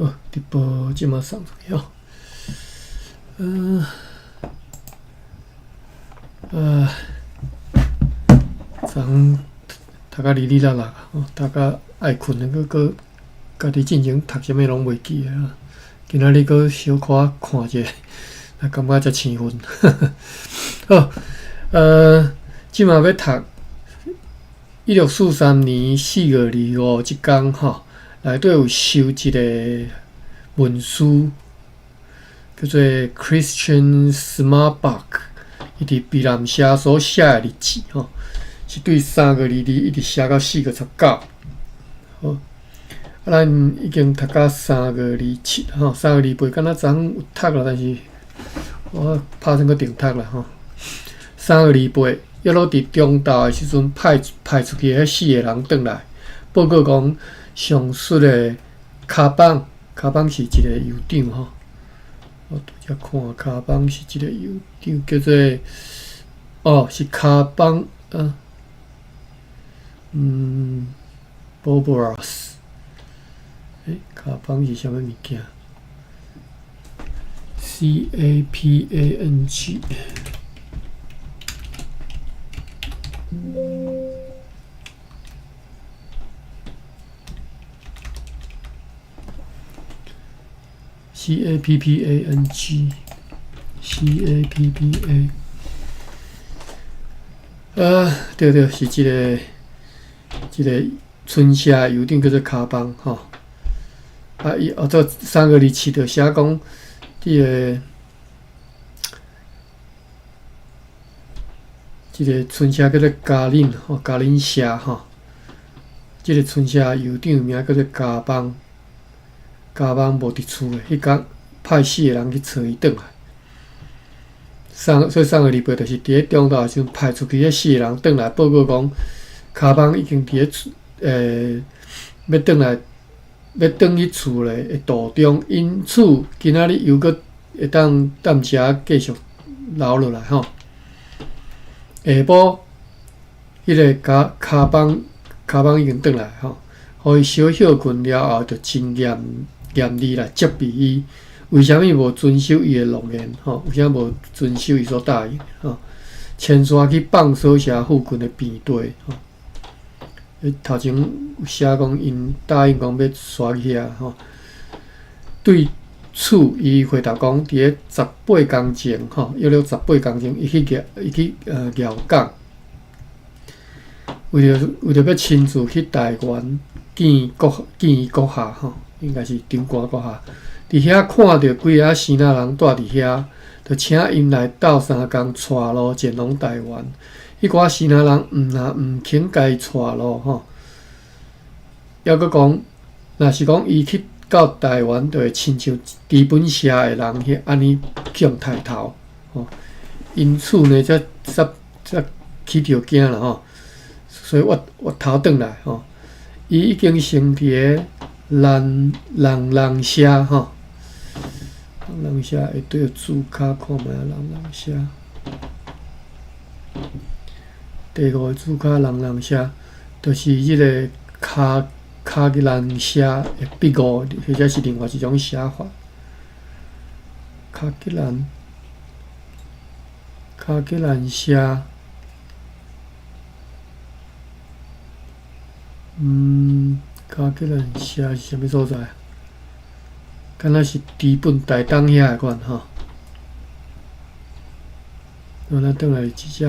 好，直播這馬送出去哦。昨昏讀甲哩哩啦啦，哦，讀甲愛睏的，閣閣家己進前讀啥物攏袂記得啊。今仔日閣小可看者，啊，感覺才興奮。好，這馬欲讀1643年4月25這工吼，內底有收一個文書，叫做 Christian Schmarbach，伊佇卑南社所寫的日誌吼，是對3月22一直寫到4月19。好，啊，咱已經讀到3月27吼，3月28，敢若昨昏有讀啦，但是我拍算閣重讀啦吼。三月28，約魯佇中晝的時陣派派出去彼四個人轉來，報告講上述的卡邦，卡邦是一個酋長吼。我拄才看卡邦是一個酋長，叫做哦，是卡邦啊，Boboras，卡邦是啥物物件？C A P A N G。C A P P A N G C A P P A，啊，對對，是這個這個村社酋長叫做卡邦吼。啊，伊哦，這3月27就寫講，這個這個村社叫做嘉嶺吼，嘉嶺社吼。這個村社酋長名叫做加邦。加邦無佇厝的，彼工派四個人去揣伊轉來。所以3月28就是佇咧中晝的時陣派出去彼四個人轉來報告講，卡邦已經佇咧厝，欲轉來，欲轉去厝咧的途中，因此今仔日猶閣會當踮遮繼續留落來吼。下晡，彼個卡卡邦卡邦已經轉來吼，予伊小歇睏了後，就真嚴嚴厲來責備伊，為啥物無遵守伊的諾言？吼，為啥無遵守伊所答應？吼，遷徙去放索社附近的平地。吼，頭前有寫講，𪜶答應講欲徙去遐。吼，對此，伊回答講，佇咧十八工前，吼，約略十八工前，伊去寮，伊去寮港，為著欲親自去台原見閣見伊閣下，吼。應該是長官閣下，佇遐看著幾个支那人蹛佇遐，就請𪜶來鬥相共帶路前往台灣。彼寡支那人毋若毋肯共伊帶路吼，猶閣講，若是講伊去到台灣，就會親像知本社的人彼按呢去予刣頭吼。因此呢，才才才起著驚啦吼，所以越越頭轉來吼，伊已經先佇个。人人人社吼，人人社會對字跤看覓啊？人人社，第五個字跤人人社，就是這個卡卡吉蘭社的筆誤，或者是另外一種寫法。卡吉蘭，卡吉蘭社，卡吉蘭社是啥物所在？敢若是知本台東遐的款吼。咱轉來這只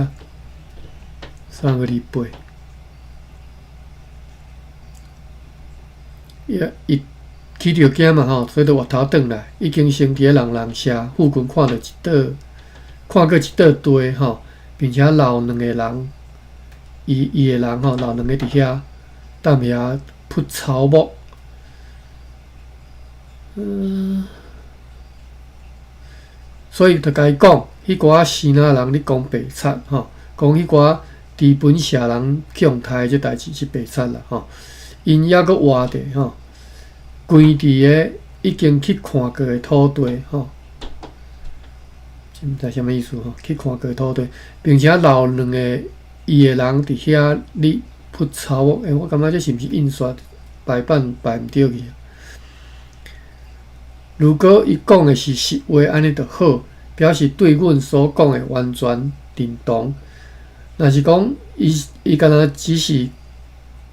3月28，伊伊起著驚嘛吼，所以就越頭轉來，已經先佇咧人人社附近看著一桌，看過一桌地吼，並且留兩個人，伊伊的人吼，留兩個佇遐，踮遐。鋪草木，所以就共伊講，彼寡支那人咧講白賊吼，講彼寡知本社人去予刣這代誌是白賊啦吼。𪜶猶閣活著吼，關佇个已經去看過的土地吼，這毋知啥物意思吼？去看過的土地，並且留兩個伊的人佇遐咧鋪草木，欸，我感覺這是毋是印刷排版排毋對去？如果伊講的是實話，按呢就好，表示對阮所講的完全認同。若是講伊敢若只是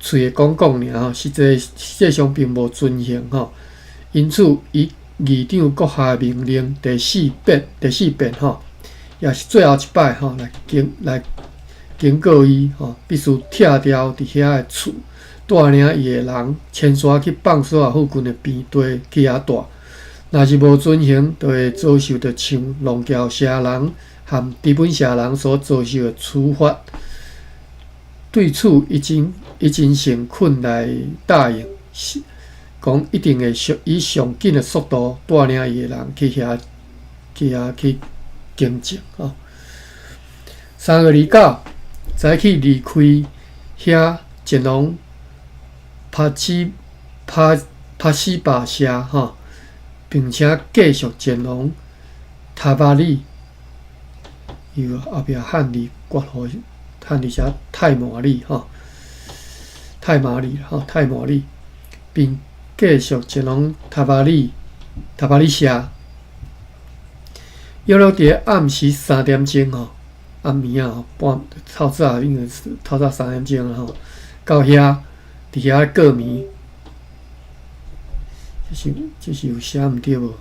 喙會講講爾吼，實際上並無遵行吼。因此，以議長閣下命令第四遍吼，也是最後一擺吼，來警告伊吼，必須拆掉佇遐的厝，帶領伊的人遷徙去放索仔附近的平地去遐蹛。若是無遵行，就會遭受著像龍橋社人和豬本社人所遭受的處罰。對此，伊真誠懇來答應，講一定會以上緊的速度帶領伊的人去遐去耕種吼。3月29，早起離開遐前往帕西巴社吼，並且繼續前往塔巴里，伊後壁漢字括號漢字寫泰馬里吼，泰馬里吼，泰馬里，並繼續前往塔巴里社。約略佇暗時3點鐘吼，暗暝仔吼，半透早應該是透早三點鐘吼，到遐佇遐過暝。這是有寫毋對無？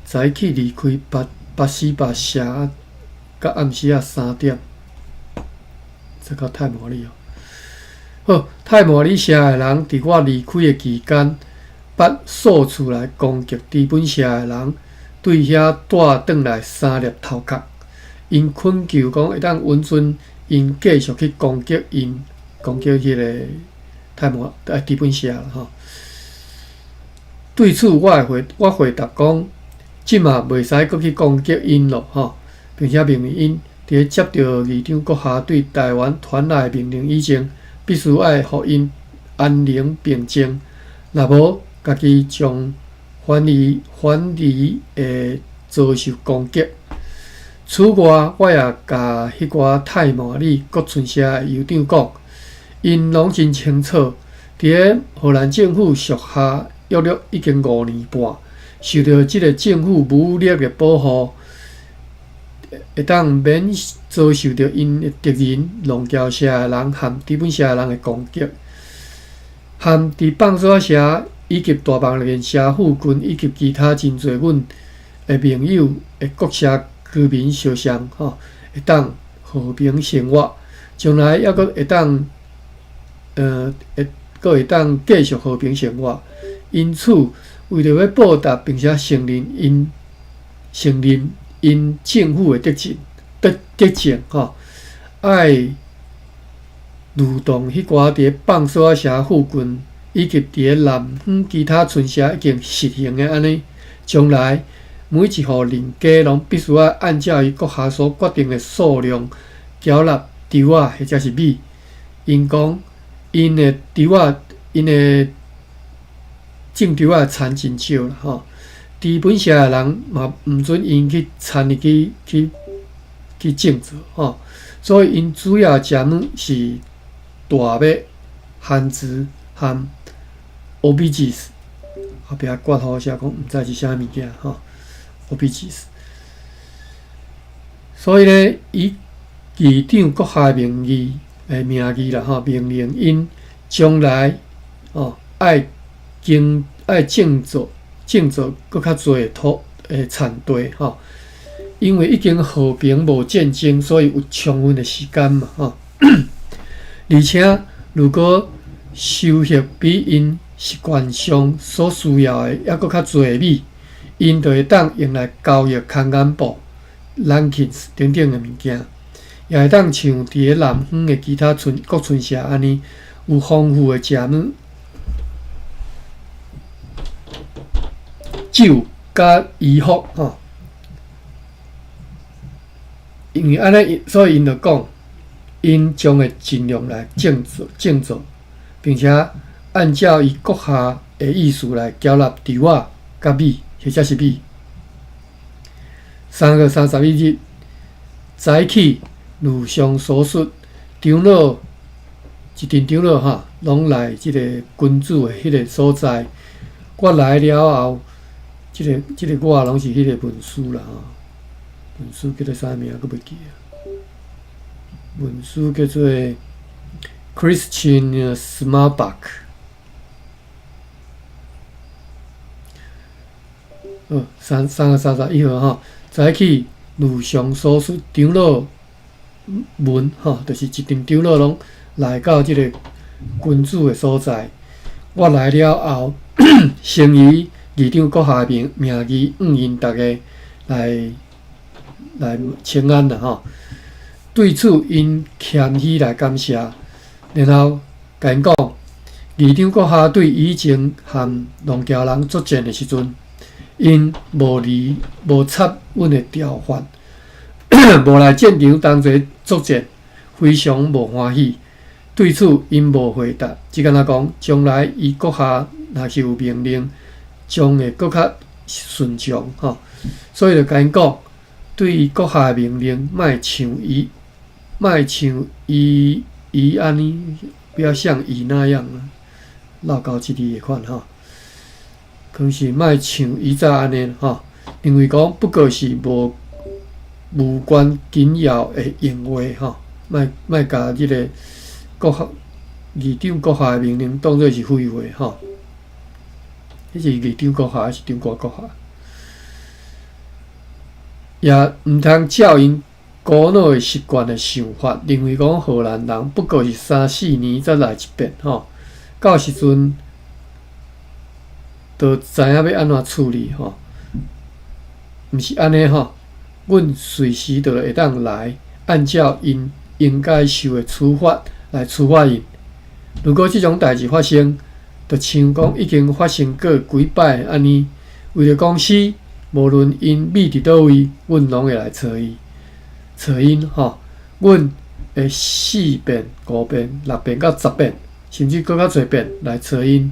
早起離開巴西巴社，到暗時仔三點，這到泰馬里哦。好，泰馬里社的人佇我離開的期間，捌數次來攻擊豬本社的人，對遐帶轉來三粒頭殼。𪜶懇求講會當允准𪜶繼續去攻擊𪜶，攻擊彼个泰摩豬本社吼。對此，我回答講，這馬袂使閣去攻擊𪜶咯吼，並且命令𪜶佇咧接著議長閣下對台灣傳來命令以前，必須愛予𪜶安寧平靜，若無，家己將反而會遭受攻擊。此外，我也共彼寡泰馬里各村社的酋長講，𪜶攏真清楚，佇咧荷蘭政府屬下約略已經5年半，受著這个政府武力的保護，會當免遭受著𪜶的敵人龍橋社的人和豬本社的人的攻擊，和佇放索社以及大艋舺社附近以及其他真濟阮的盟友的各社居民相像吼，會當和平生活，將來猶閣會當，會閣會當繼續和平生活。因此，為著欲報答並且承認𪜶政府的德政吼，愛勞動彼寡佇咧放索仔社附近以及佇咧南方其他村社已經實行的按呢，將來每一戶人家攏必須愛按照伊閣下所決定的數量繳納稻仔或者是米。𪜶講，𪜶的稻仔，𪜶的種稻仔田真少啦吼。豬本社的人嘛毋准𪜶去參與去種植吼，所以𪜶主要食物是大麥、番薯和 aubergines，後壁括號寫講毋知是啥物件吼，aubergines。所以咧，以議長閣下名義啦吼，命令𪜶將來哦愛種作閣較濟的土的田地吼，因為已經和平無戰爭，所以有充分的時間嘛吼。而且，如果收穫比𪜶習慣上所需要的猶閣較濟的米，𪜶就會當用來交易空眼布、lanterns 等等的物件，也會當像佇咧南方的其他各村社按呢，有豐富的食物、酒佮衣服吼。因為按呢，所以𪜶就講，𪜶將會盡量來種作，並且按照伊閣下的意思來繳納稻仔佮米，或者是米。3月31日早起，如上所述，長老一陣長老哈，攏來這个君主的彼个所在，我來了後，這个這个我攏是彼个文書啦吼，文書叫做啥名？閣袂記啊。文書叫做 Christian Schmarbach。好，3月31號吼，早起如上所述，長老們吼，就是一陣長老攏來到這个君主的所在。我來了後，先以議長閣下的名名義，向𪜶逐家來來請安啦吼。對此，𪜶謙虛來感謝，然後共𪜶講，議長閣下對以前和瑯嶠人作戰的時陣，𪜶無理無插阮的條法，無來戰場同齊作戰，非常無歡喜。對此，𪜶無回答，只干焦講，將來伊閣下若是有命令，將會閣較順從吼。所以就共𪜶講，對伊閣下的命令，莫像伊，莫像伊伊按呢，不要像伊那樣啊，落勾一字的款吼。可能是莫像以早按呢吼，認為講不過是無無關緊要的閒話吼，莫莫共這个閣下議長閣下的命令當做是廢話吼。彼是議長閣下還是長官閣下？也毋通照𪜶古老的習慣的想法，認為講荷蘭人不過是三四年才來一遍吼，到時陣就知影欲按怎處理吼。毋是按呢吼，阮隨時就會當來，按照𪜶應該受的處罰來處罰𪜶。如果這種代誌發生，就像講已經發生過幾擺按呢，為著公司，無論𪜶覕佇佗位，阮攏會來揣伊，揣𪜶吼。阮會四遍、五遍、六遍到十遍，甚至閣較濟遍來揣𪜶。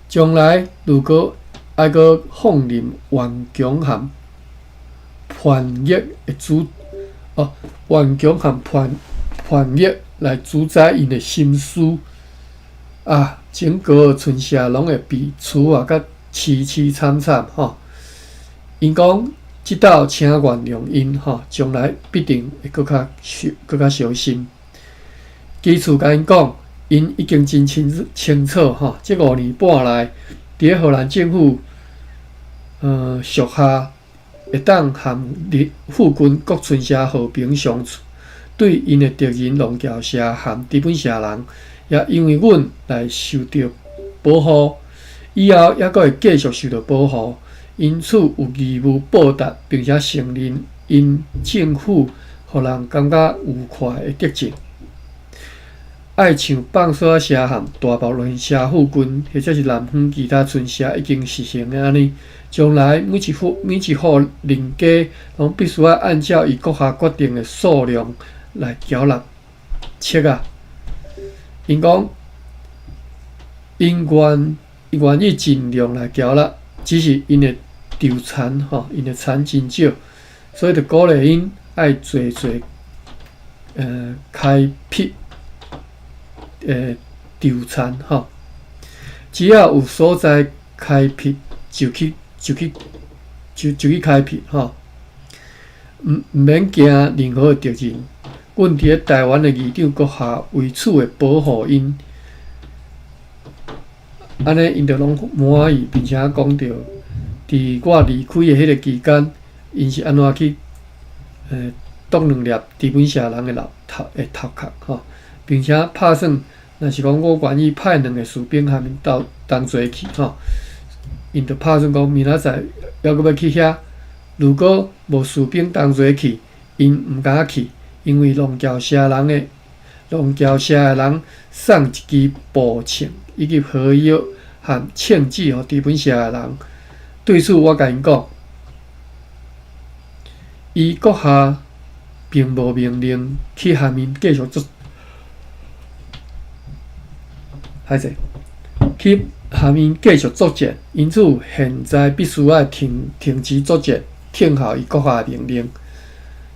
將來如果愛閣放任頑強和叛逆的主哦，頑強和叛叛逆來主宰𪜶的心思啊，整個村社攏會被處罰甲淒淒慘慘吼。𪜶講，這道請原諒𪜶吼，將來必定會閣較小，閣較小心。其次，共𪜶講，𪜶已經真清清楚吼，這5年半來，佇咧荷蘭政府屬下會當和附近各村社和平相處，對𪜶的敵人瑯嶠社和知本社人，也因為阮來受著保護，以後猶閣會繼續受著保護，因此有義務報答，並且承認𪜶政府予人感覺愉快的德政。愛像放索仔社和大堡崙社附近，或者是南方其他村社已經實行的按呢，將來每一戶每一戶人家攏必須愛按照伊閣下決定的數量來繳納粟仔。𪜶講，𪜶願願意盡量來繳納，只是𪜶的稻田吼，𪜶的田真少，所以就鼓勵𪜶愛濟濟開闢稻田吼，只要有所在開闢，就去就去就就去開闢吼，毋毋免驚任何的敵人。阮佇咧台灣的議長閣下為此會保護𪜶，按呢𪜶就攏滿意，並且講著，佇我離開的彼个期間，𪜶是按怎去擋兩粒知本社人的頭的頭殼吼，並且拍算，若是講我願意派兩个士兵和𪜶鬥同齊去吼，𪜶就拍算講明仔載猶閣欲去遐，如果無士兵同齊去，𪜶毋敢去，因為瑯嶠社人的瑯嶠社的人送一支步槍以及火藥和銃子予知本社的人。對此，我共𪜶講，伊閣下並無命令去和𪜶繼續作，歹勢，去和𪜶繼續作戰，因此現在必須愛停停止作戰，聽候伊閣下的命令。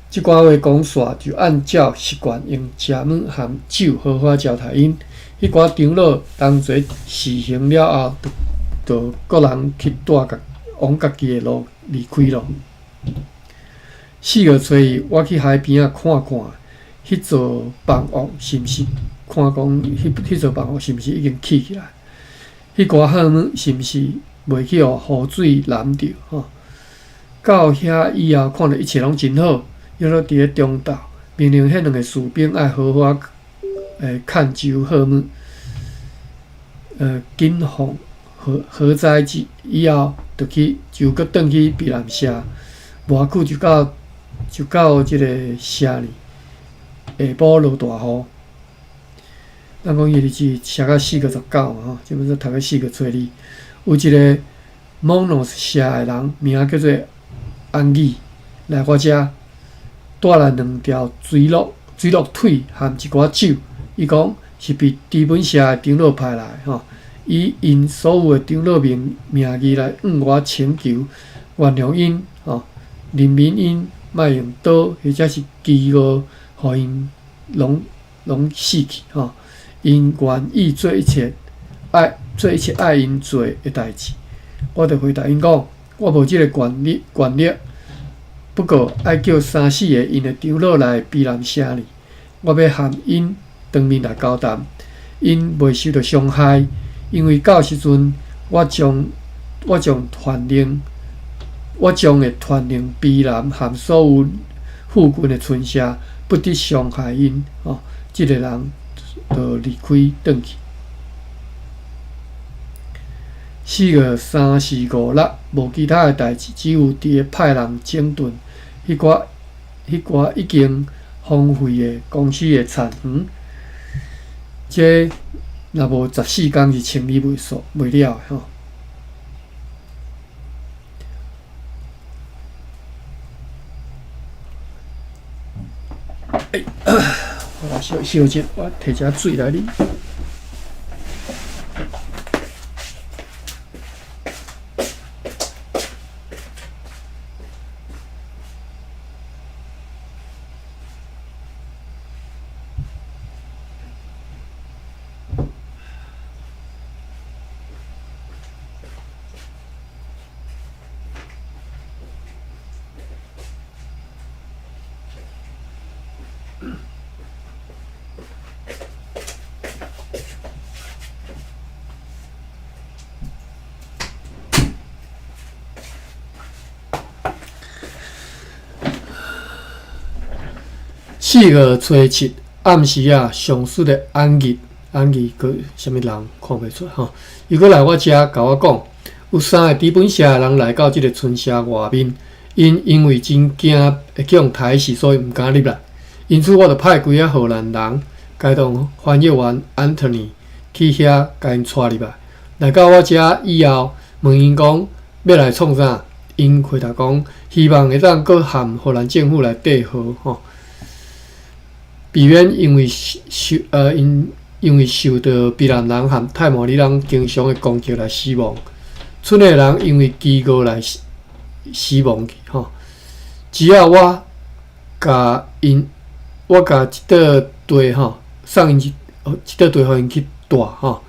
這寡話講煞，就按照習慣用食物和酒好好招待𪜶。彼寡長老同齊隨行了後，就就各人去蹛家往家己的路離開咯。4月初一，我去海邊仔看看，彼座房屋是毋是看講，彼彼座房屋是毋是已經起起來？彼寡號物是毋是袂去予雨水淋著？吼，到遐以後，看著一切攏真好。伊閣佇咧中晝，命令彼兩个士兵愛好好仔看守號物，謹防火災之以後，就去就閣轉去卑南社，無偌久就到這個城裡，下晡落大雨。咱講伊日子寫到4月19嘛吼，這擺說讀到四月初二，有一个蒙諾斯社的人，名叫做安義，來我遮帶來兩條水鹿腿含一寡酒。伊講是被豬本社的長老派來吼，以𪜶所有的長老名義來向我請求原諒𪜶吼，任免𪜶莫用刀或者是飢餓，予𪜶攏死去吼。𪜶願意做一切愛𪜶做的代誌。我就回答𪜶講，我無這个權力，不過愛叫三四个𪜶的長老來卑南城裡，我欲和𪜶當面來交談，𪜶袂受著傷害，因為到時陣我將會傳令卑南和所有附近的村社，不得傷害𪜶。吼，這个人就離開轉去。4月3、4、5、6，無其他的代誌，只有佇咧派人整頓彼寡已經荒廢的公司的田園。這若無14工是清理袂煞袂了的吼。欸，我來小小者，我提一下水來啉。4月初七暗時啊，上述的安義，安義閣啥物人看袂出來吼。伊閣來我遮共我講，有三个豬本社的人來到這个村社外面，𪜶因為真驚會去予刣死，所以毋敢入來。因此，我就派幾个荷蘭人，偕同翻譯員安東尼去遐共𪜶帶入來。來到我遮以後，問𪜶講欲來創啥？𪜶回答講，希望會當閣和荷蘭政府來對和吼。避免因為受著卑南人和泰摩爾人經常的攻擊來死亡，村的人因為飢餓來死亡去吼。只要我共𪜶，我共一塊地吼，送𪜶一塊地，予𪜶去蹛吼。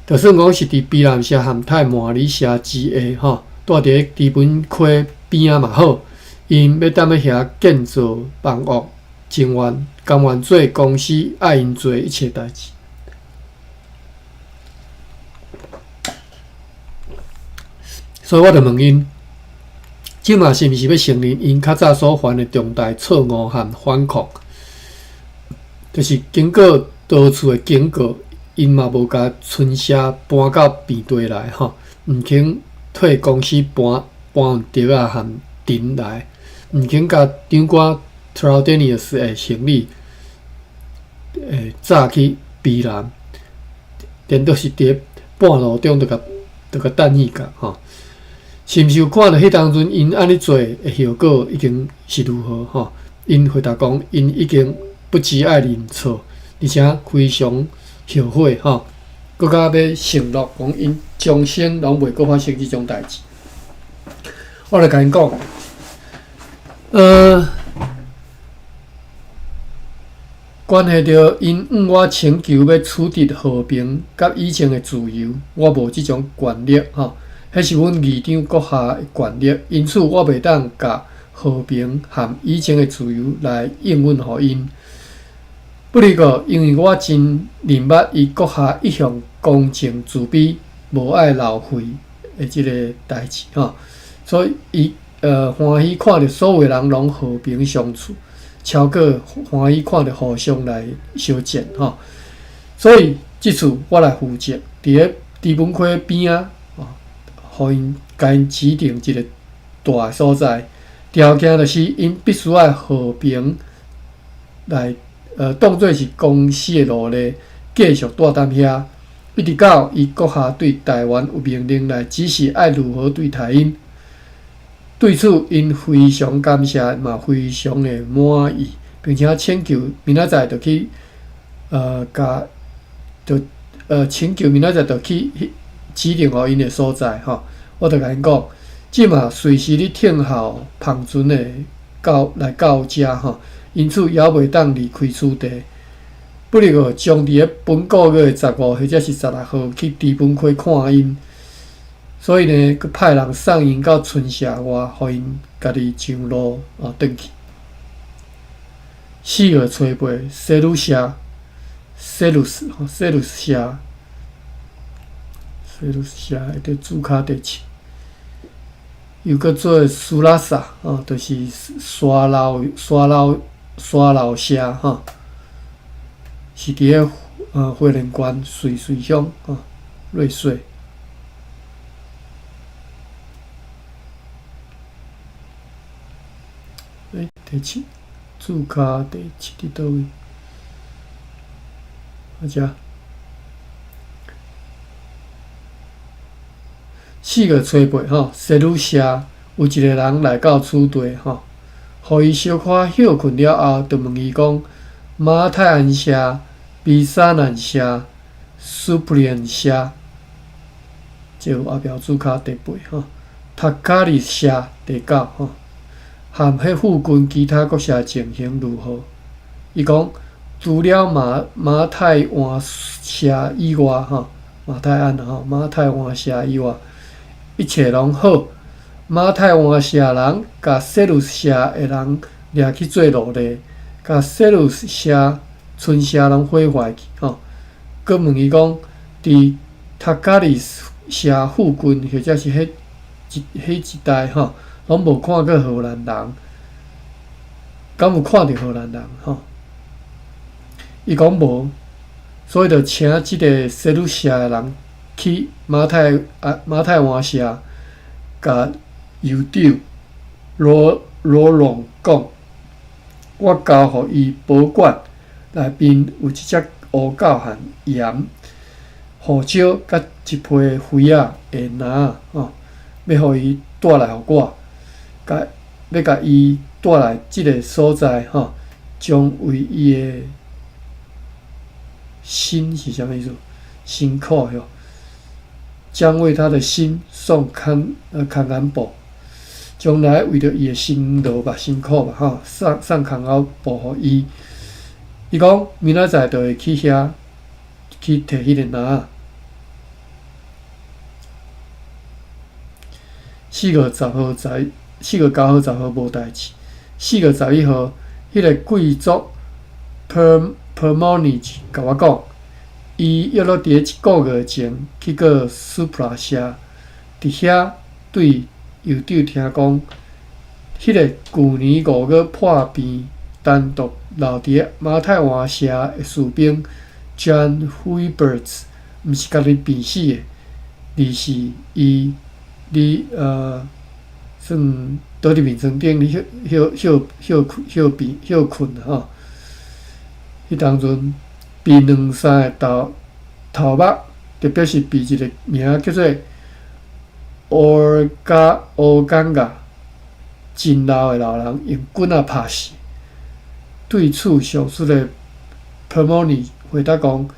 就算講是佇卑南社和泰摩爾社之下吼，蹛佇咧豬本溪邊仔嘛好，𪜶欲踮咧遐建造房屋。情願甘願做公司愛𪜶做一切代誌，所以我就問𪜶，這馬是毋是欲承認𪜶較早所犯的重大錯誤和反抗？就是經過多次的警告，𪜶嘛無共村社搬到平地來吼，毋肯替公司搬運竹仔和藤來，毋肯共長官 Traldeníus 的行李，載去卑南，顛倒是佇半路中就共等死甲吼。是毋是有看著彼當陣𪜶按呢做的後果已經是如何吼？𪜶回答講，𪜶已經不只愛認錯，而且非常後悔吼，閣較欲承諾講𪜶終生攏袂閣發生這種代誌。我來共𪜶講，關係著𪜶向我請求欲取得和平佮以前的自由，我無這種權力吼，彼是阮議長閣下的權力，因此我袂當共和平和以前的自由來應允予𪜶。不過，因為我真認捌伊閣下一向公正慈悲，無愛流血的這个代誌吼，所以伊歡喜看著所有人攏和平相處。超過歡喜看著互相來相戰吼，所以這次我來負責佇咧知本溪邊仔，哦，予𪜶共𪜶指定一個蹛的所在，條件就是𪜶必須愛和平來，當做是公司的奴隸，繼續蹛佇遐，一直到伊閣下對臺灣有命令來指示愛如何對待𪜶。對此，𪜶非常感謝，嘛非常的滿意，並且請求明仔載就去，共就請求明仔載就去指定予𪜶的所在吼。我就共𪜶講，這馬隨時咧聽候帆船的到來到遮吼，因此猶袂當離開此地。不過將佇咧本個月的15或者是16號去知本溪看𪜶。所以呢，閣派人送𪜶到村社外，予𪜶家己上路啊，轉去。4月初八，西魯社，西魯斯，西魯社，西魯社佇註跤第七，又閣做蘇拉薩，哦，就是沙老沙老沙老社，吼，是佇咧花蓮縣瑞穗鄉，吼，瑞穗。欸，第七，註跤第七佇佗位？啊遮。4月初八吼，西魯社有一个人來到此地吼，予伊小可歇睏了後，就問伊講：馬太鞍社、比薩南社、蘇普連社，這有後壁註跤第八吼，塔卡里社第九吼。和彼附近其他國社情形如何？伊講，除了馬太灣社以外，吼，馬太鞍吼，馬太灣社以外，一切攏好。馬太灣社人共西魯社的人掠去做奴隸，共西魯社村社攏毀壞去，吼。閣問伊講，佇塔卡里社附近或者是彼一彼一帶，吼。攏無看過荷蘭人，敢有看著荷蘭人？吼，伊講無，所以就請這个西魯社的人去馬太灣社，共酋長羅龍講，我交予伊保管，內面有一隻烏狗和鹽、胡椒，佮一批肥仔的籃，吼，欲予伊帶來予我。共欲共伊帶來這个所在，吼，將為伊的心是啥物意思？辛苦吼，將為他的心送看管布，將來為著伊的辛勞吧、辛苦吧，吼，送牽牛布予伊。伊講明仔載就會去遐去提彼个籃仔。4月10號在。4月9號、10號無代誌。4月11號，彼个貴族 Permonic 共我講，伊約莫佇咧一个月前去過斯普拉社，佇遐對酋長聽講，彼个舊年5月破病，單獨留佇咧馬太灣社的士兵 John Huiberts，毋是家己病死的，而是伊佇算倒佇眠床頂咧歇歇歇歇歇病歇睏啦吼。彼當陣被兩三个頭目，特別是被一个名叫做烏加烏干亞真老的老人用棍仔拍死。對此，上述的 Permoni 回答講：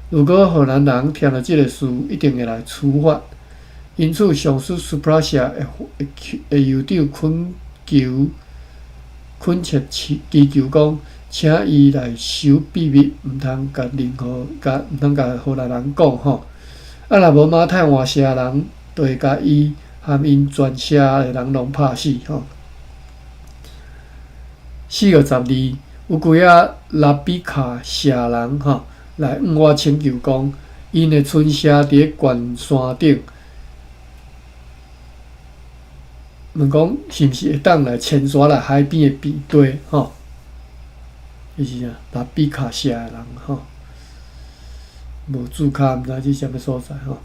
如果荷蘭人聽著這个事，一定會來處罰。因此，上述斯普拉社的酋長懇求懇切祈求講，請伊來守秘密，毋通共任何共毋通共荷蘭人講吼。啊，若無馬太灣社人，就會共伊含𪜶全社的人攏拍死吼。4月12，有幾仔拉比卡社人吼來向我請求講，𪜶的村舍佇咧懸山頂，問講是毋是會當來遷徙來海邊的平地吼？彼是啥？拉比卡社的人吼，無註卡，毋知這啥物所在吼。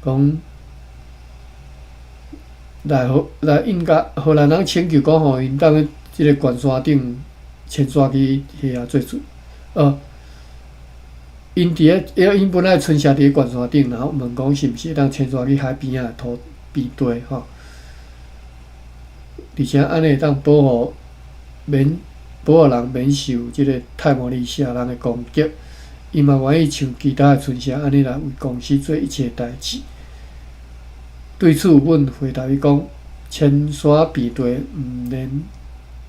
講來荷來應該荷蘭人請求講吼，𪜶當去這个懸山頂遷徙去遐做厝。𪜶佇咧，𪜶本來村舍佇咧懸山頂，然後問講是毋是會當遷徙去海邊仔的土平地吼？而且按呢會當保護免保護人免受這个泰摩利舍人的攻擊。伊嘛願意像其他的村舍按呢來為公司做一切代誌。對此，阮回答伊講：遷徙平地毋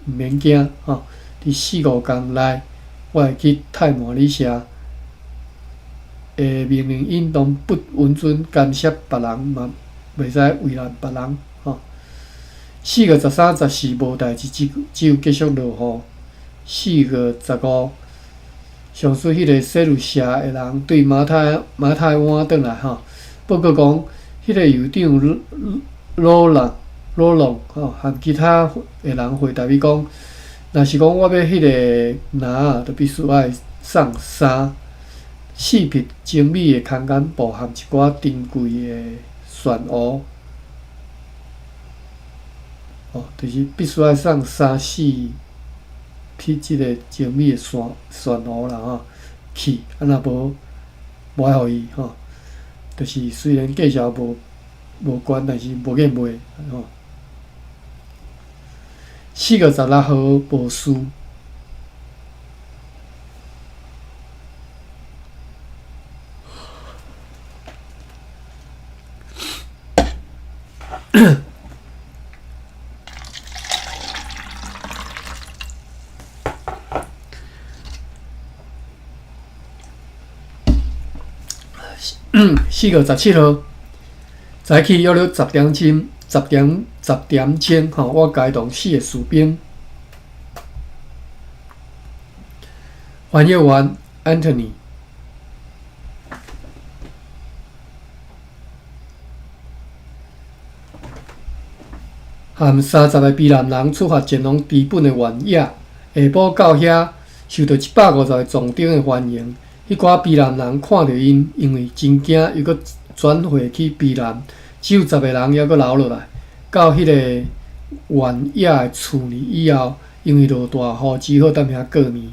免驚吼。佇四五工內，我會去泰摩利舍，會命令𪜶當不允准干涉別人，嘛袂使為難別人吼。4月13、14無代誌，只有繼續落雨。4月15，上述彼个洗魯社的人對馬太灣轉來吼，報告講，彼个酋長羅朗吼，和其他的人回答伊講，若是講我欲彼个籃仔，就必須愛送三四匹精美的空間布和一寡珍貴的旋烏，哦，就是必須愛送三四匹這个精美的旋烏啦吼去，啊若無無愛予伊吼，就是雖然價錢無懸，但是無瘾賣吼。4月16號無事。4月17號，早起約了10點鐘，10點鐘吼，我偕同四个士兵，翻譯員 Anthony，含30个卑南人出發前往知本的原野。下晡到遐，受到150个壯丁的歡迎。彼寡卑南人看著𪜶，因為真驚，又閣轉回去卑南，只有十个人猶閣留落來。到彼個原野的厝裡以後，因為落大雨，只好踮遐過暝。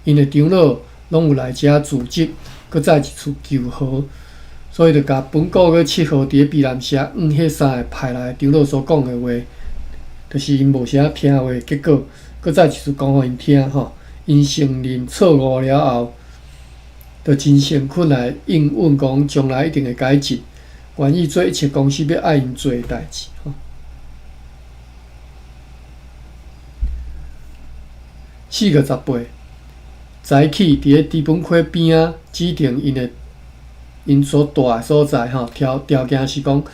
𪜶的長老攏有來遮組織，閣再一次求和，所以就共本個月7號佇咧卑南社向彼三个派來的長老所講的話，就是𪜶無啥聽話，結果閣再一次講予𪜶聽吼，𪜶承認錯誤了後，就真誠懇來應允講，將來一定會改進，願意做一切公司欲愛𪜶做的代誌。吼。4月18，早起佇咧知本溪邊仔指定𪜶的𪜶所蹛的所在吼，條件是講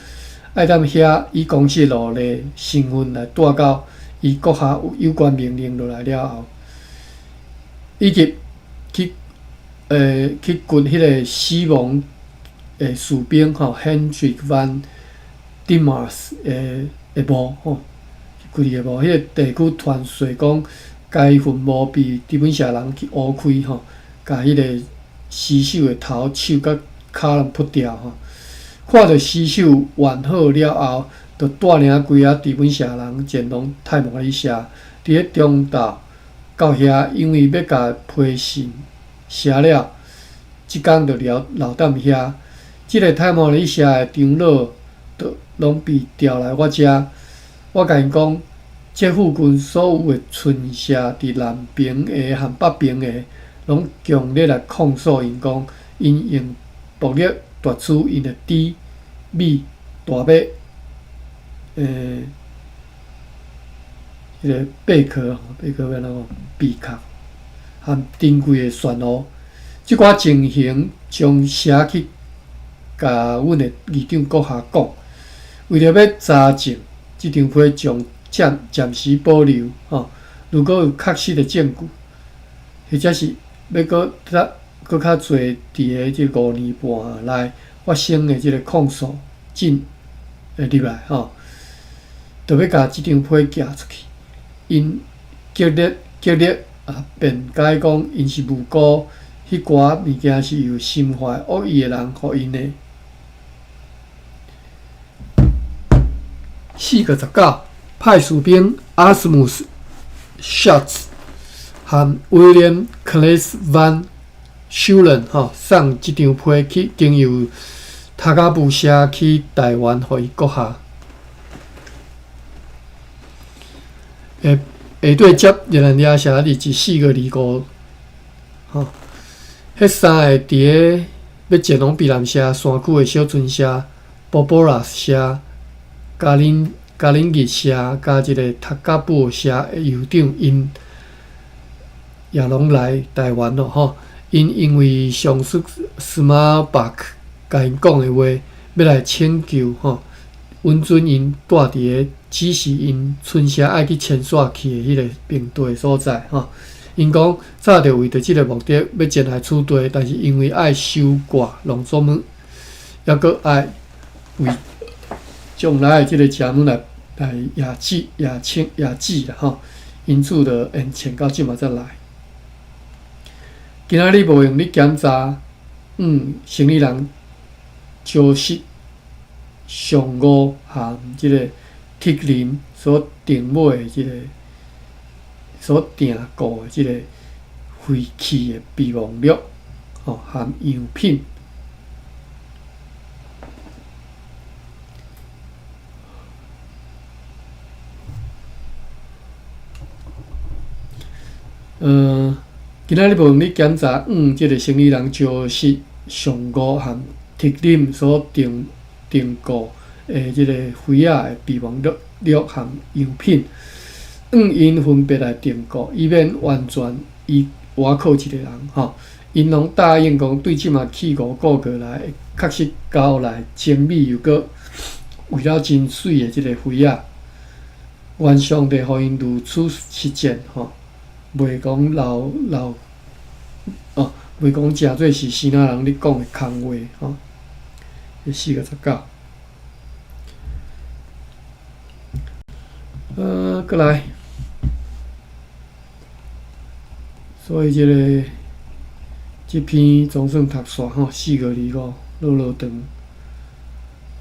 愛踮遐以公司奴隸身份來蹛到伊閣下有有關命令落來了後，以及去掘彼个死亡的士兵吼，Hendrik van Diemars 的墓吼，掘伊的墓。彼个地區傳說講，該墳墓被知本社人去挖開吼，共彼个屍首的頭、手佮跤攏噗掉吼。看著屍首完好了後，就帶領幾仔知本社人前往泰摩利社。佇咧中晝到遐，因為欲共批信寫了，這工就留踮遐。這个泰摩利社的長老就攏被調來我遮，我共𪜶講，這附近所有的村舍佇南爿的和北爿的，攏強烈來控訴𪜶講，𪜶用暴力奪取𪜶的豬、米、大麥，彼个貝殼，貝殼欲按怎講？貝殼含珍貴的旋烏，這寡情形將寫去共阮的議長閣下講，為著欲查證，這張批將暫暫時保留吼。如果有確實的證據，或者是欲閣較閣較濟佇个這5年半內發生的這個控訴進會入來吼，就欲共這張批寄出去。𪜶極力極力啊辯解講，𪜶是無辜，彼寡物件是由心懷惡意的人予𪜶的。4月19，派士兵阿斯姆斯·夏茨和威廉·克雷斯·万·修倫吼送這張批去經由塔加布社去台灣，予伊閣下。下下底接熱那亞社日誌4月25，吼，彼三个佇咧欲前往卑南社山區的小村社、波波拉社、嘉玲嘉玲日社，佮這个塔加布社的酋長，𪜶也攏來台灣咯，吼。𪜶因為上司斯馬巴克共𪜶講的話，欲來請求吼，允准𪜶住佇咧指示𪜶村社愛去遷徙去的彼个平地所在，吼。𪜶講早就為著這个目的欲前來此地，但是因為愛收割農作物，猶閣愛為將來的這个食物來來掖籽、掖青、掖籽啦，吼。因此就延遲到這馬才來。今仔日無閒咧檢查，生理人招式上五含這个鐵林所訂買的這个所訂購的這个廢棄的備忘錄，吼，含樣品。今仔日無閒咧檢查，這个生理人招式上五含鐵林所訂訂購的這个肥仔的備忘錄錄含樣品，𪜶分別來訂購，以免完全伊倚靠一个人吼。𪜶攏答應講，對這馬去5個月來，確實交來精美又閣為了真媠的這个肥仔，願上帝予𪜶如此實踐吼。袂講留留哦，袂講誠做是支那人咧講的空話吼。4月19，閣來，所以這个這篇總算讀煞吼，4月25，落落長，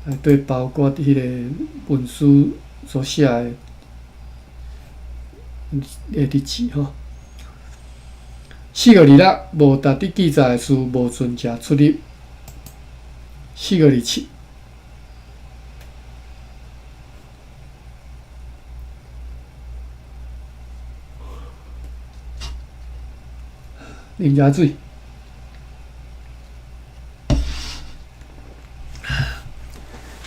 內底包括彼个文書所寫的的日誌吼。4月26，無值得記載的事無准者出入。4月27，啉遮水。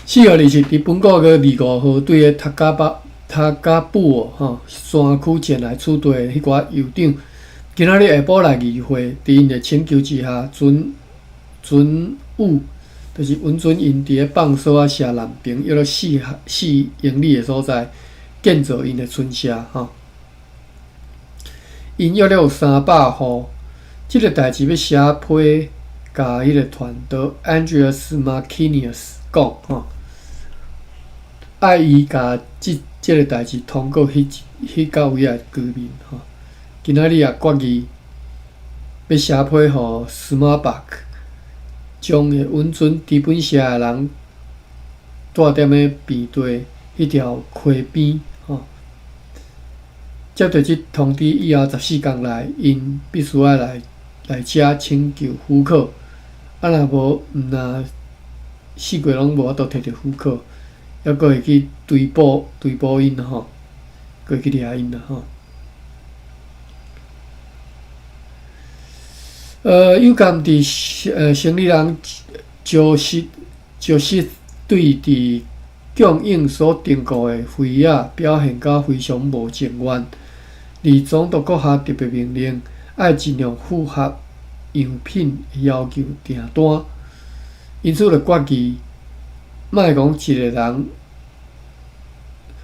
4月27，佇本個月25號，對个塔加巴塔加布爾吼山區前來此地的彼寡酋長，今仔日下晡來議會，佇𪜶的請求之下，准准允，就是允准𪜶佇咧放索仔社南爿約莫4英里的所在，建造𪜶的村社吼。𪜶約略有300戶，這个代誌欲寫批，共彼个傳道 Andreas Markinius 講吼，愛伊共這這个代誌通告彼彼到位仔的居民吼。今仔日也決議欲寫批予斯馬巴克，將會允准豬本社的人住踮咧平地彼條溪邊吼。接著這通知以後14工內，𪜶必須愛來來遮請求許可，啊若無，毋若四月攏無法度提著許可，猶閣會去追捕追捕𪜶吼，閣會去掠𪜶啦吼。有鑑佇生理人招式招式對佇供應所訂購的肥仔表現甲非常無情願，而總督閣下特別命令，愛盡量符合樣品的要求訂單，因此就決議，莫講一个人，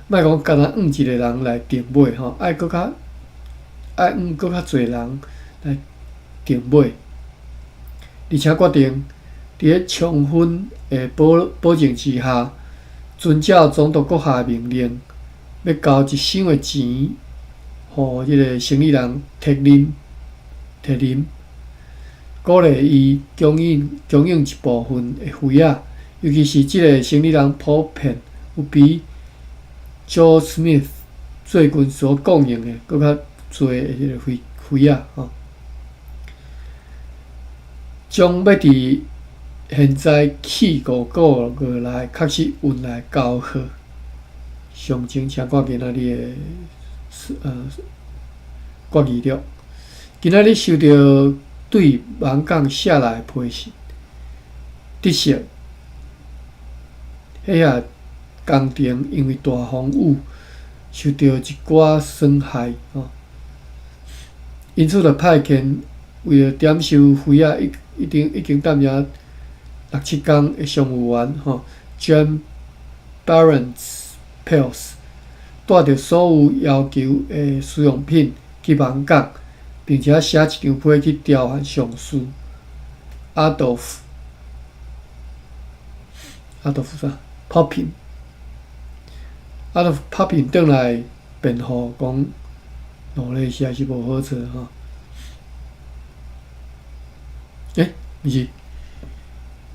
莫講干焦按一个人來訂買吼，愛閣較愛按閣較濟人來訂買，而且決定佇咧充分的保保證之下，遵照總督閣下的命令，欲交一箱的錢，予這个生理人提啉提啉，鼓勵伊供應供應一部分的肥仔，尤其是這个生理人普遍有比 Joe Smith 最近所供應的閣較濟的這个肥肥仔吼，將欲佇現在去五个月內確實運來交貨。詳情請看今仔日的決議錄。今仔日收著對網港寫來的批信，得悉彼遐工程因為大風雨受著一寡損害吼，因此就派遣為著點收肥仔已已經已經踮遮六七工的商務員吼，Jan Barents Pels 帶著所有要求的使用品去網港，並且寫一張批去調函上司 Adolf Adolf 啥 Poppin Adolf Poppin 轉來辯護講，努力實在是無好處吼。欸，毋是，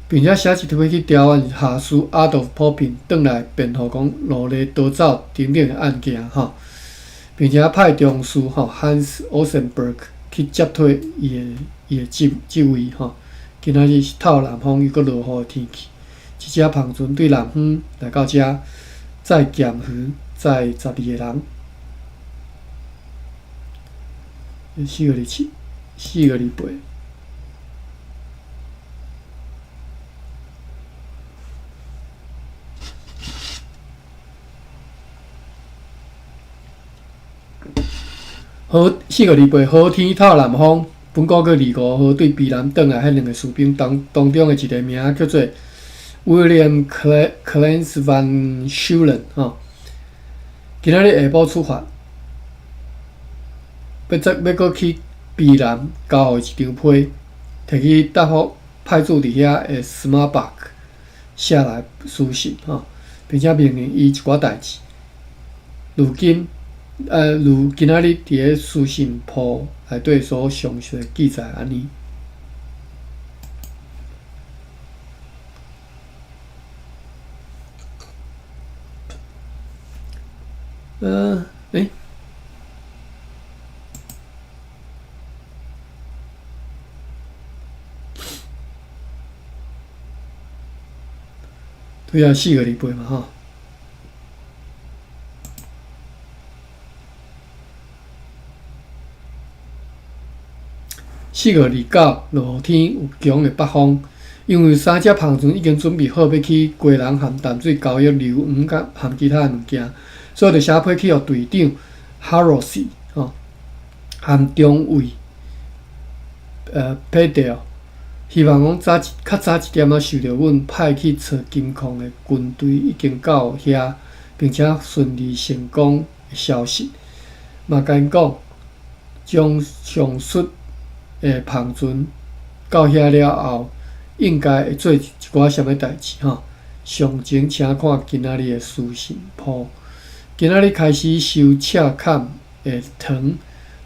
並且寫一張批去調函下司 Adolf Poppin 轉來辯護講，努力逃走等等的案件吼，並且派中士吼 Hans Osenberg 去接替伊的伊的職職位吼。今仔日是透南風又閣落雨的天氣，一隻帆船對南方來到遮，載鹹魚，載12個人。4月27，4月28。好，4月28，好天透南風。本個月25號對卑南轉來彼兩个士兵當當中的一个名叫做 William Clarence Van Schulen 吼。今仔日下晡出發，欲再欲閣去卑南交予一張批，提去答覆派駐佇遐的 Smarbach 寫來書信吼，並且命令伊一寡代誌。如今，如今仔日佇咧書信簿內底所詳細記載按呢。欸？對啊，4月28嘛吼。4月29，落雨天有強的北風，因為三隻帆船已經準備好欲去基隆和淡水交易硫磺佮含其他的物件，所以就寫批去予隊長哈羅斯吼和中尉佩德，希望講早一較早一點仔收著阮派去揣金礦的軍隊已經到遐，並且順利成功的消息，嘛共𪜶講將上述的帆船到遐了後，應該會做一寡啥物代誌吼。詳情請看今仔日的書信簿。今仔日開始收赤崁的糖，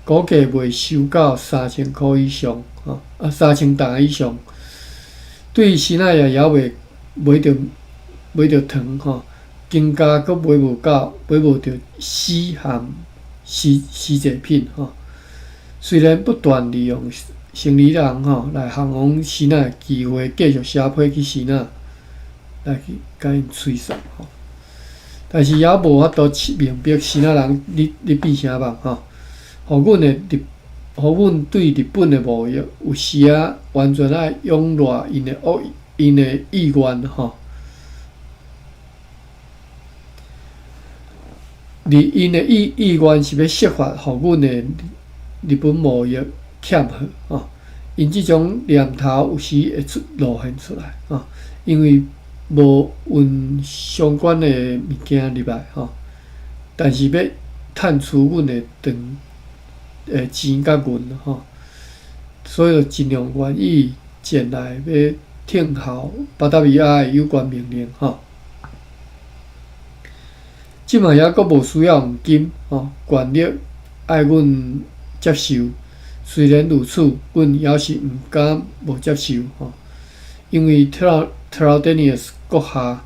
估計袂收到3000箍以上吼，啊3000擔以上。對新仔也猶未買著買著糖吼，金價閣買無到，買無著絲和絲絲製品吼。雖然不斷利用生理人吼來行往新仔的機會，繼續寫批去新仔來去共𪜶催送吼，但是猶無法度明白新仔人咧咧變啥物吼。予阮的日，予阮對日本的貿易有時仔完全愛仰賴𪜶的惡𪜶的意願吼。而𪜶的意願是欲設法予阮的日本貿易欠貨吼。𪜶這種念頭有時會出露現出來吼，因為無運相關的物件入來吼，但是欲趁取阮的長錢佮銀吼，所以就盡量願意前來欲聽候巴達維亞的有關命令吼。這馬猶閣無需要黃金吼，權力愛阮接受。雖然如此，阮猶是毋敢無接受吼，因為 Trithemius 閣下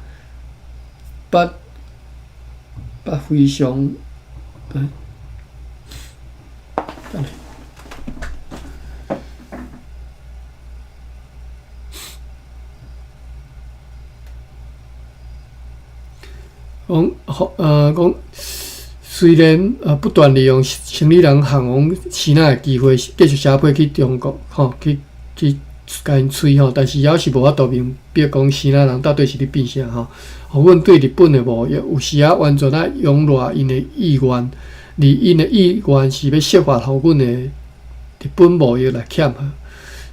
捌捌非常，欸，等下。講，講雖然不斷利用生理人行往支那的機會，繼續寫批去中國吼，去共𪜶催吼，但是猶是無法度明白講支那人到底是咧變啥吼。予阮對日本的貿易有時仔完全愛仰賴𪜶的意願，而𪜶的意願是欲設法予阮的日本貿易來欠貨，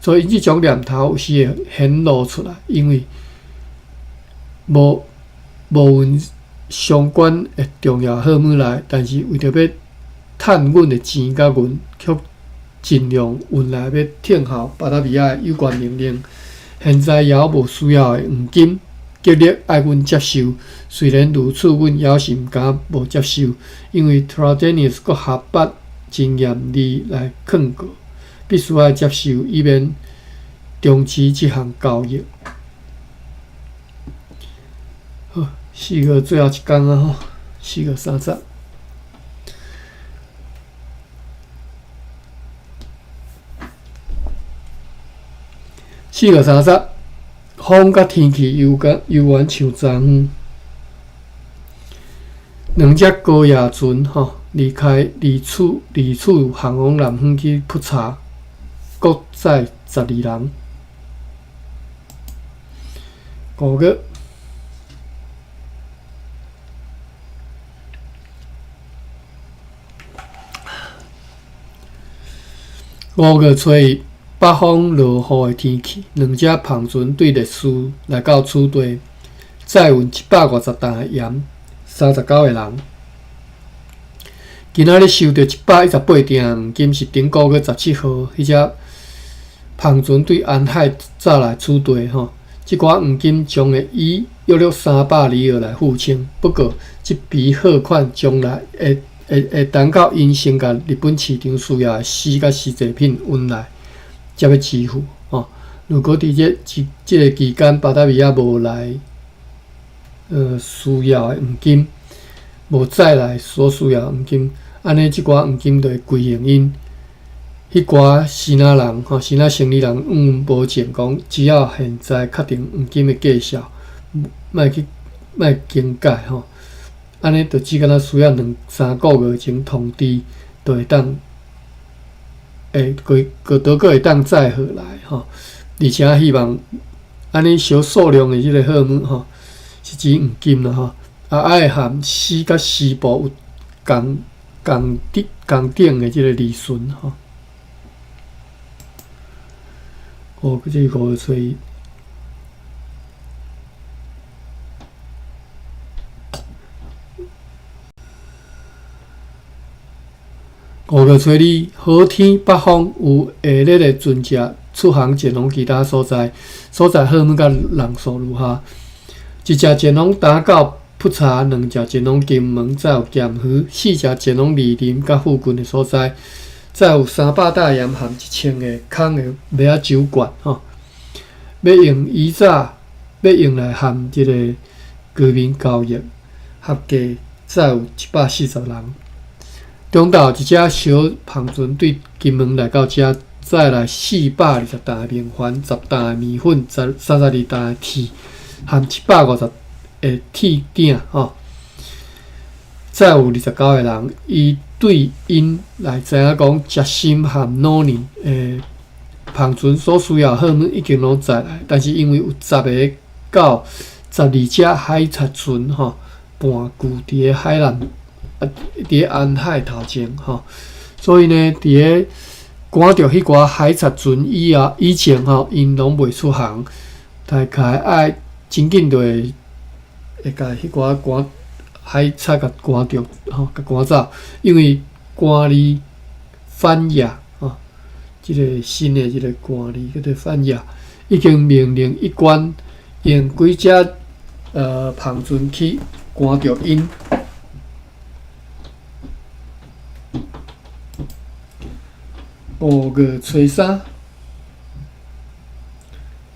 所以𪜶這種念頭有時會顯露出來，因為無運相關的重要貨物來，但是為著欲趁阮的錢佮銀，卻盡量運來欲聽候巴達維亞的有關命令。現在猶無需要的黃金，極力愛阮接受。雖然如此，阮猶是毋敢無接受，因為 Trithemius 閣下捌真嚴厲來勸告，必須愛接受，以免終止這項交易。好，4月最後一工啊吼，4月30。4月30，風佮天氣猶敢猶原像昨昏。兩隻高壓船吼離開離處航往南方去普查，閣載12人。5月。5月初一，北方落雨的天氣，兩隻帆船對列斯來到此地，載運150擔的鹽，39個人。今仔日收著118鋰黃金，是頂個月17號，彼隻帆船對安海載來此地吼。這寡黃金將會以約略300里爾來付清。不過，這筆貨款將來會等到𪜶先共日本市場需要的絲佮絲製品運來，才欲支付吼。如果佇這個期間，巴達維亞無來，需要的黃金，無載來所需要的黃金，按呢，這寡黃金就會歸還𪜶。彼寡支那人吼，支那生理人毋保證講，只要現在確定黃金的價數，莫去莫更改吼。按呢，就只敢若需要兩三個月前通知，就會當會閣閣倒閣會當載貨來吼。而且希望按呢小數量的這个貨物吼，是指黃金啦吼，啊愛含絲佮絲布有仝仝等仝等的這个利潤吼。哦，這是5月初一。5月初二，好天北方有下熱的船隻出航前往其他所在，所載貨物佮人數如下：一隻前往打到普查，兩隻前往金門，載有鹹魚；四隻前往二林佮附近的所在，載有300擔鹽含1000個空的麥仔酒罐，吼，欲用以早欲用來含這個居民交易，合計載有140人。中晝一隻小帆船對金門來到遮，載來420擔的明礬、10擔的麵粉、32擔的鐵，含750個鐵鼎，吼，載有29個人。伊對𪜶來知影講，食心含老年的帆船所需要的貨物已經攏載來，但是因為有10個到12隻海賊船，吼，盤踞佇个海南啊，佇咧安海頭前吼，所以呢，佇咧趕著彼寡海賊船以後以前吼，𪜶攏袂出航，大概愛真緊就會會共彼寡趕海賊共趕著吼，共趕走，因為官吏反亞吼，這个新的這个官吏叫做范亞，已經命令一官用幾隻帆船去趕著𪜶。五月初三，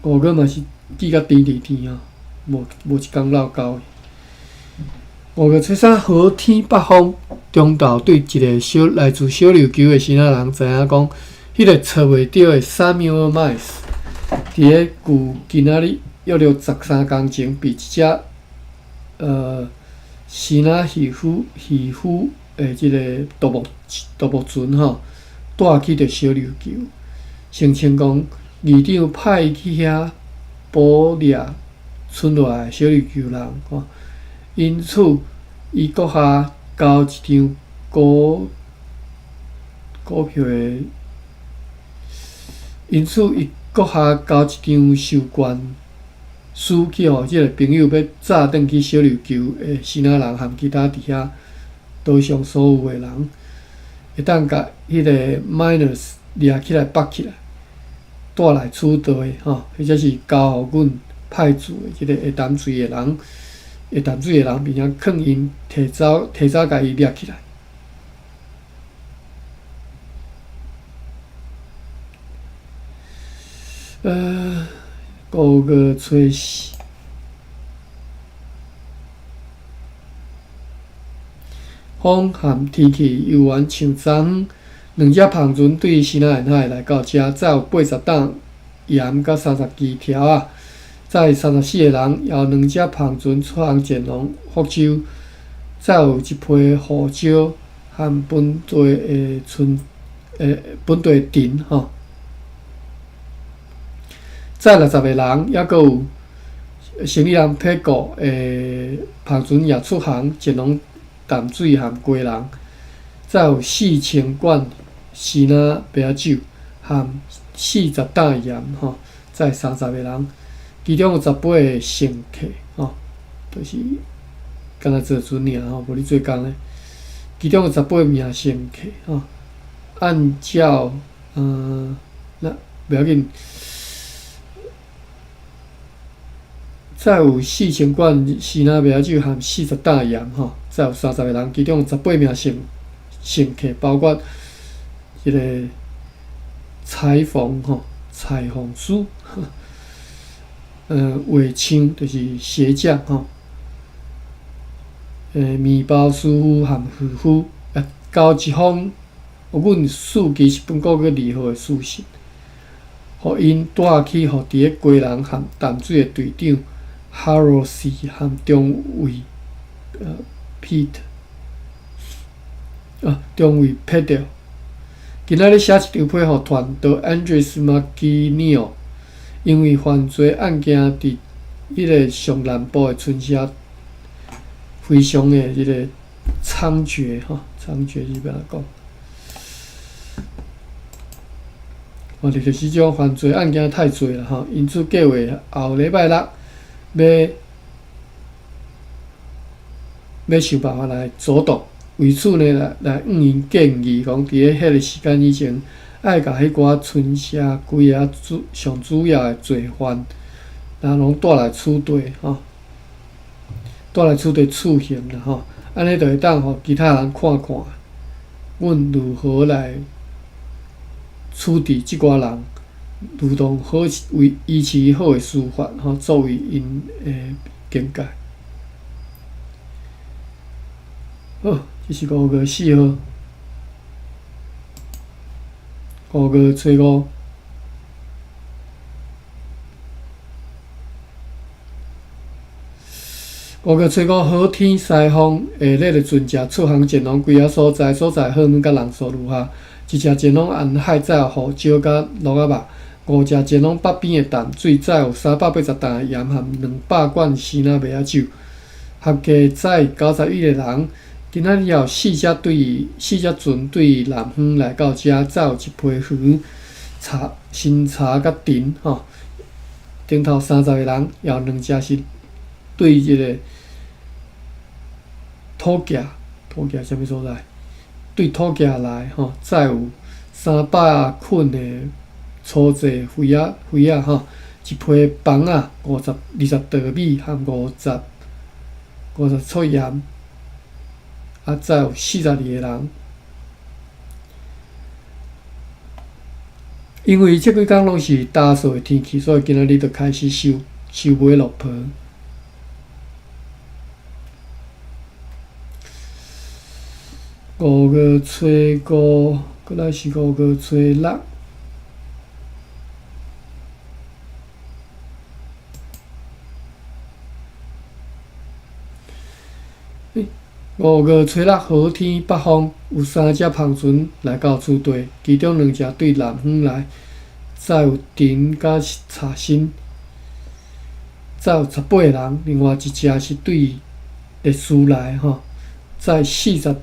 五月嘛是記甲甜甜甜哦，無無一工落交的。五月初三，好天北風，中晝對一个小來自小琉球的支那人知影講，彼个揣袂著的 Samuel Miles，佇咧舊今仔日約略13工前，被一隻支那漁夫漁夫的這个獨木獨木船吼帶去著小琉球，聲稱講議長派伊去遐捕掠村落來的小琉球人吼，因此伊閣下交一張股股票的，因此伊閣下交一張授權書去予這个朋友，欲早轉去小琉球的支那人和其他佇遐島上所有的人，會當共彼个 Miners 掠起來縛起來，帶來處地吼，或者是交予阮派駐的這个下淡水的人，下淡水的人，並且勸𪜶提走提早共伊掠起來。五月初四，風和天氣猶原像昨昏，兩隻帆船對支那沿海來到遮，載有80擔鹽佮30支條仔，載34个人，𪜶兩隻帆船出航前往福州，載有一批胡椒和本地的村本地的藤吼。載60个人，猶閣有生意人撇過的帆船也出航前往淡水和基隆，載有4000罐支那白酒和40擔鹽吼，載30个人，其中有18个乘客吼，就是敢若坐船爾吼，無咧做工的。其中有18名乘客吼，按照那袂要緊。載有4000罐支那白酒和40擔鹽吼，載有30个人，其中有18名乘乘客，包括這个裁縫吼、裁縫師，畫匠就是鞋匠吼，麵包師傅和漁夫，也交一封阮書記是本國閣二號的書信，予𪜶帶去予佇咧基隆和淡水的隊長哈羅斯和中尉Pete 啊，中尉 Pedro。今仔日寫一張批予團道 Andres Maginio，因為犯罪案件佇彼个上南部的村社非常的這个猖獗吼，猖獗是欲按怎講？哦，就是這種犯罪案件太濟啦吼，因此計劃後禮拜六欲欲想辦法來阻擋。為此呢，來來向𪜶建議講，佇咧彼个時間以前，愛共彼寡村社幾个主上主要的罪犯，然後攏帶來處地吼，帶來處地處刑啦吼，按呢就會當予其他人看看，阮如何來處置這寡人，如同好維維持好的司法吼，作為𪜶的警戒。好，這是5月4號，5月初五。5月初五好天西風，下熱的船隻出航前往幾个所在，所在好遠佮人數如下：一隻前往沿海載有胡椒佮鹿仔肉；五隻前往北邊的淡水載有380擔鹽和200罐支那麥仔酒。合計載91个人，今仔日有四隻船對南方來到遮，載有一批魚、茶、新茶佮甜吼。頂頭30個人，也有兩隻是對這个土崎，土崎啥物所在？對土崎來吼，載有300捆的粗製肥仔肥仔吼，一批枋仔20袋米含50撮鹽。啊，載有42個人。因為這幾工攏是焦燥的天氣，所以今仔日就開始收尾落坡。五月初五，閣來是五月初六。五月初六，好天北風，有三隻帆船來到此地，其中兩隻對南方來，載有甜佮茶新，載有18個人；另外一隻是對列斯來，吼，載40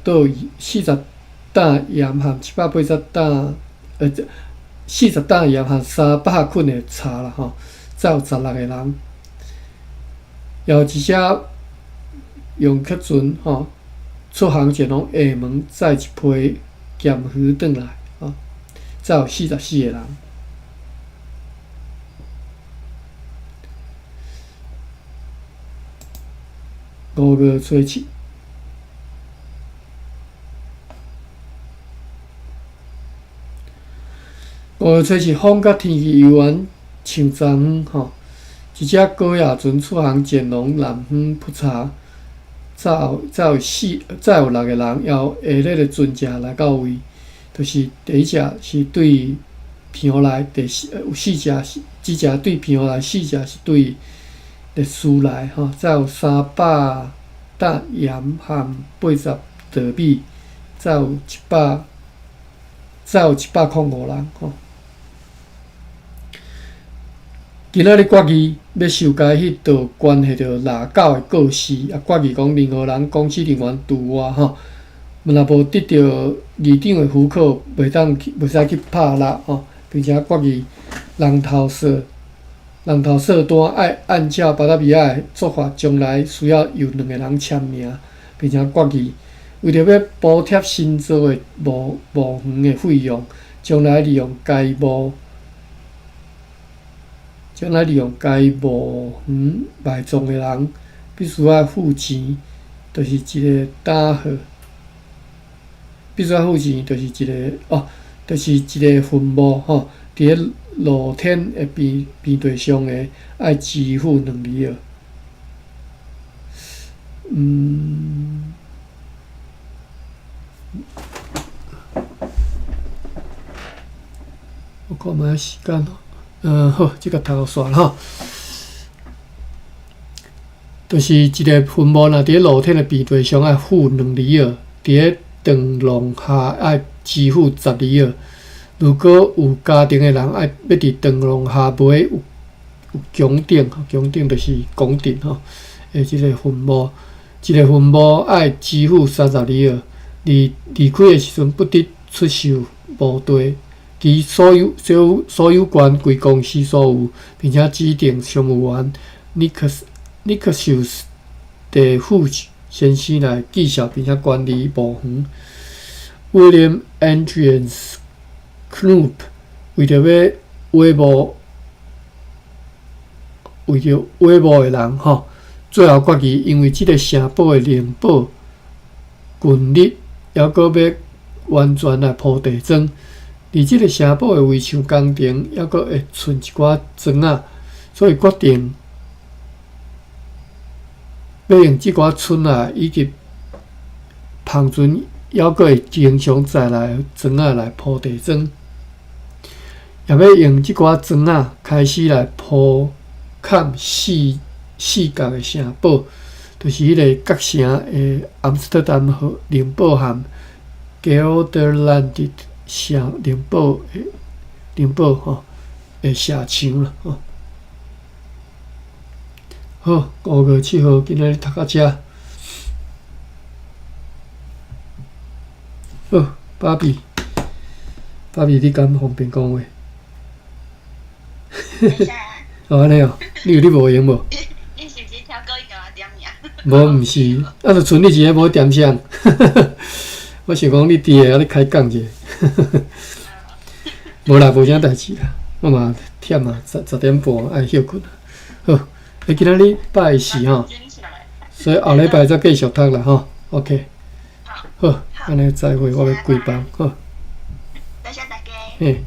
擔鹽和780擔，40擔鹽和300捆的茶啦，吼，載有16個人。也有一隻用客船，吼。出航前往廈門，載一批鹹魚轉來，吼，載有44個人。五月初七，五月初七，風佮天氣猶原像昨昏，吼，一隻高雅船出航前往南方普查。載有六個人，也有下列的船隻來到位，就是第一隻是對平湖來，第四有四隻是，一隻對平湖來，四隻是對列斯來，吼，載有300擔鹽和80袋米，載有105人，吼。今仔日決議欲修改彼道關係著獵狗的告示，啊，決議講任何人公司人員除外吼，若無得著議長的許可，袂使去拍獵吼，並且決議人頭數單愛按照巴達維亞的做法，將來需要由兩個人簽名，並且決議為著欲補貼新造的墓園的費用，將來利用該墓園埋葬的人，必須愛付錢，就是一个擔號，必須愛付錢，就是一个墳墓吼，佇咧露天的平地上的，愛支付2里爾。我看覓時間哦。好，這个讀予煞吼，就是一个墳墓，若佇咧露天的平地上愛付2里爾，佇咧長廊下愛支付10里爾。如果有家庭的人愛欲佇長廊下買有穹頂，穹頂就是拱頂吼，的這个墳墓，一个墳墓愛支付30里爾。離開的時陣不得出售墓地。其所有權歸公司所有，並且指定商務員尼克修斯·德富先生來記錄並且管理墓園。William Andreas Knoop 為著挖墓的人吼，最後決議，因為這个城堡的靈寶近日猶閣欲完全來鋪地磚。佇這个城堡的圍牆工程，猶閣會賰一寡磚仔，所以決定欲用這寡磚仔以及帆船猶閣會經常載來磚仔來鋪地磚，也欲用這寡磚仔開始來鋪崁四角的城堡，就是彼个角城的阿姆斯特丹河靈堡和 Gelderland 城靈堡吼的城牆啦吼。好，5月7號，今仔日讀到遮。好，芭比，芭比，你敢方便講話？哦，按呢哦，你有咧無閒無？你是毋是聽講伊共我點名？無，毋是，啊，就賰你一个無點聲。我想講你佇個，啊，你開講者。無啦，無啥代誌啦。我嘛忝啊，10點半愛歇睏。好，欸，今仔日拜四吼，所以後禮拜再繼續讀啦吼。OK。好，按呢再會，我欲關房，好。多謝大家。嘿。